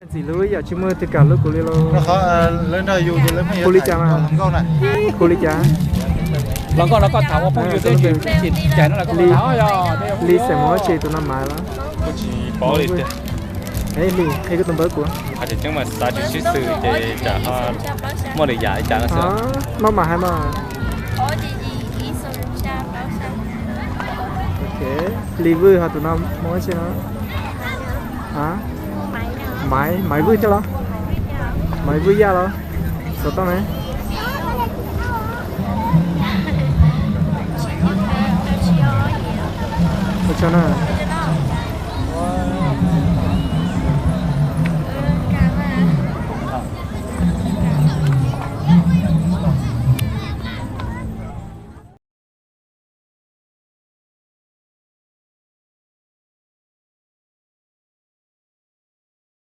Ntxim hlub yam tsis muaj twg kam hlub kuv li lauj. Hu li cas mas? Hu li cas? Los nkauj no koj tham ua phooj ywg xwb, cais no los koj tham os. Li xeem Hmoob tsis tus no mas los. Kuv tsis paub li tiag. Li, qhia koj tus npawb kuv. Hais tias tseeb mas xav tsis sib xws ces tsam ho muaj lwm yam li cas no xwb. Noj mas hais mas. Li Vwj ho tus no Hmoob tsis no. Maiv, Maiv Vwj thiab los? Maiv Vwj Yaj los? Xov tooj ne? Ua tsaug na.